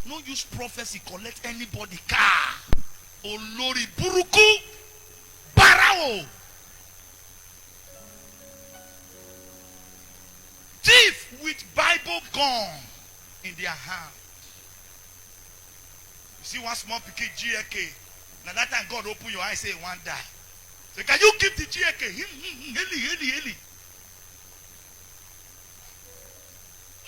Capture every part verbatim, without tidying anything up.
No use prophecy collect anybody car. Olori buruku, barawo. Thief with Bible gun in their hand. You see one small pikin G A K. Na that time God open your eye say he wan die. Say, can you give the G A K? Hmm, hmm, hmm, heli, heli, heli.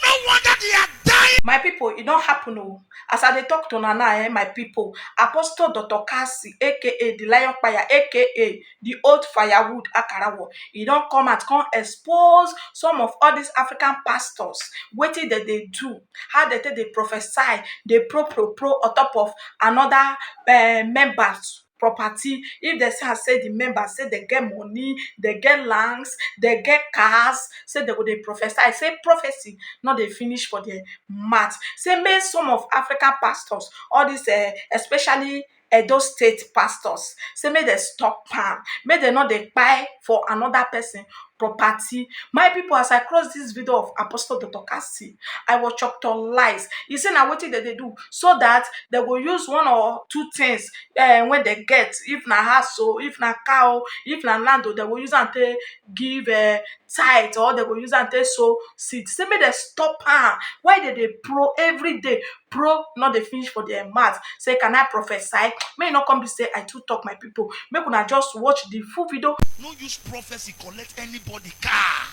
No wonder they are dying. My people, e don happen o. As I dey talk to una now, eh, my people, Apostle Doctor Cassie, A K A the Lion Fire, A K A the old firewood Akarawo, e don come out, come expose some of all these African pastors, wetin dem dey do, how dem take dey prophesy, dey pro, pro, pro on top of another, eh, members property. If dem see am say the members say dem get money, dem get lands, dem get cars, say dem go dey prophesy. Say prophecy no dey finish for their mouth. Say make some of African pastors, all these, eh, especially Edo State pastors, say make dem stop am, make dem no dey kpai for another person property. My people, as I cross this video of Apostle Doctor Cassie, I was shocked to lies. He say na wetin dem dey do so that dem go use one or two things, eh, when dem get, if na house o, if na car o, if na land o, dem go use am take give, eh, tithe, or dem go use am take sow seed. Say make dem stop am. Why dem dey pro every day? Pro no dey finish for their mouth. Say, can I prophesy? Make e no come be say I too talk, my people. Make una just watch the full video. No use prophecy collect anybody car.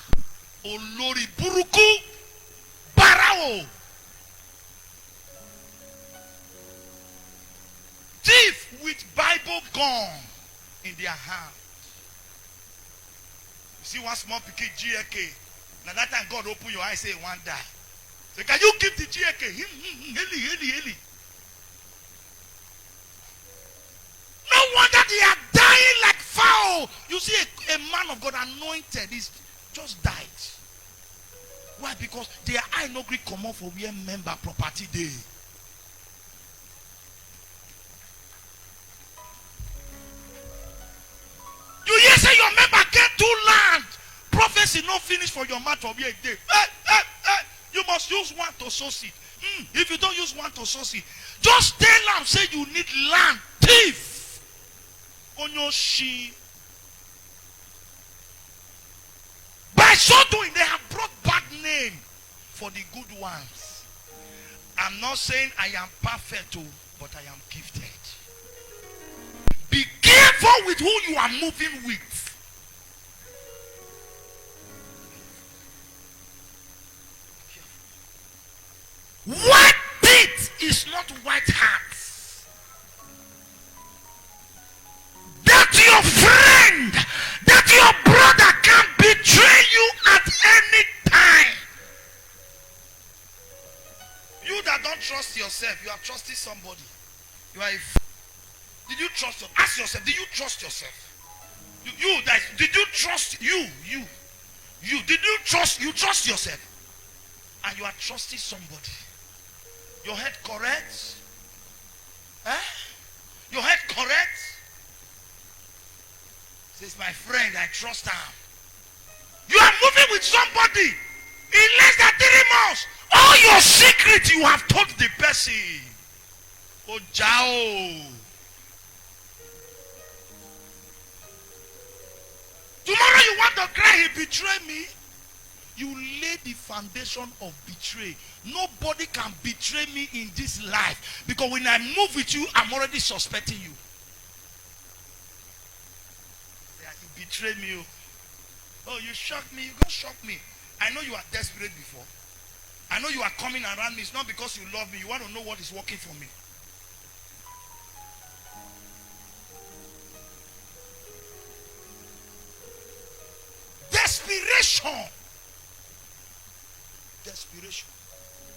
Olori buruku, barawo. Thief with Bible gun in their hand. You see one small pikin G A K. Na that time God open your eye say he wan die. Say, can you give the G A K? Hmm, hmm, hmm, heli, heli, heli. No wonder they are dying like fowl. You see a, a man of God anointed is just died. Why? Because their eye no gree comot for where member property dey. You hear say your member get two land, prophecy no finish for your mouth for where e dey. Hey, hey, hey, you must use one to sow seed. Hmm, if you don't use one to sow seed, just tell am say you need land. Thief. Onyoshi. By so doing, they have brought bad name for the good ones. I'm not saying I am perfect, oh, but I am gifted. Be careful with who you are moving with. White teeth is not white heart. That your friend, that your brother can betray you at any time. You that don't trust yourself, you are trusting somebody. You are a f-, did you trust your, ask yourself, did you trust yourself? You, you that, did you trust you, you, you, did you trust, you trust yourself? And you are trusting somebody. Your head correct? Eh? Your head correct? Says, my friend, I trust am. You are moving with somebody in less than three months. All your secret you have told the person. Ojao. Tomorrow you want to cry, he betray me. You lay the foundation of betray. Nobody can betray me in this life, because when I move with you, I'm already suspecting you. Yeah, you betray me. Oh. Oh, you shock me. You go shock me. I know you are desperate before. I know you are coming around me. It's not because you love me. You want to know what is working for me. Desperation. Desperation.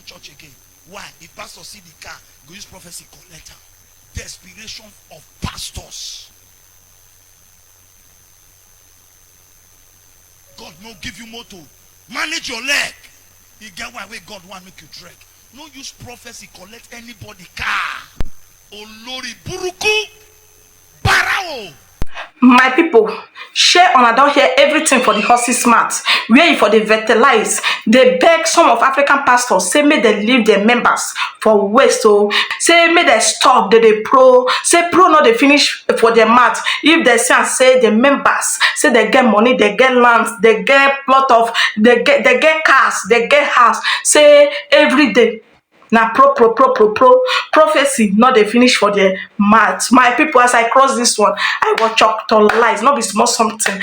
Church again. Why? If pastor see the car, go use prophecy, collect am. Desperation of pastors. God no give you motor. Manage your leg. You get why wey God want make you trek. No use prophecy collect anybody car. Olori buruku, barawo. My people, Shey una don hear everything for the horses mouth, where e for dey fertilize, dey beg some of African pastors say make dem leave their members for waste o, say make dem stop dey dey pro, say pro no dey finish for their mouth. If dem see am say the members say dem get money, dem get lands, dem get plot of, dem get, dem get cars, dem get house, say every day na pro pro pro pro pro, prophecy no dey finish for their mouth. My people, as I cross this one, I go chop to lies, no be small something.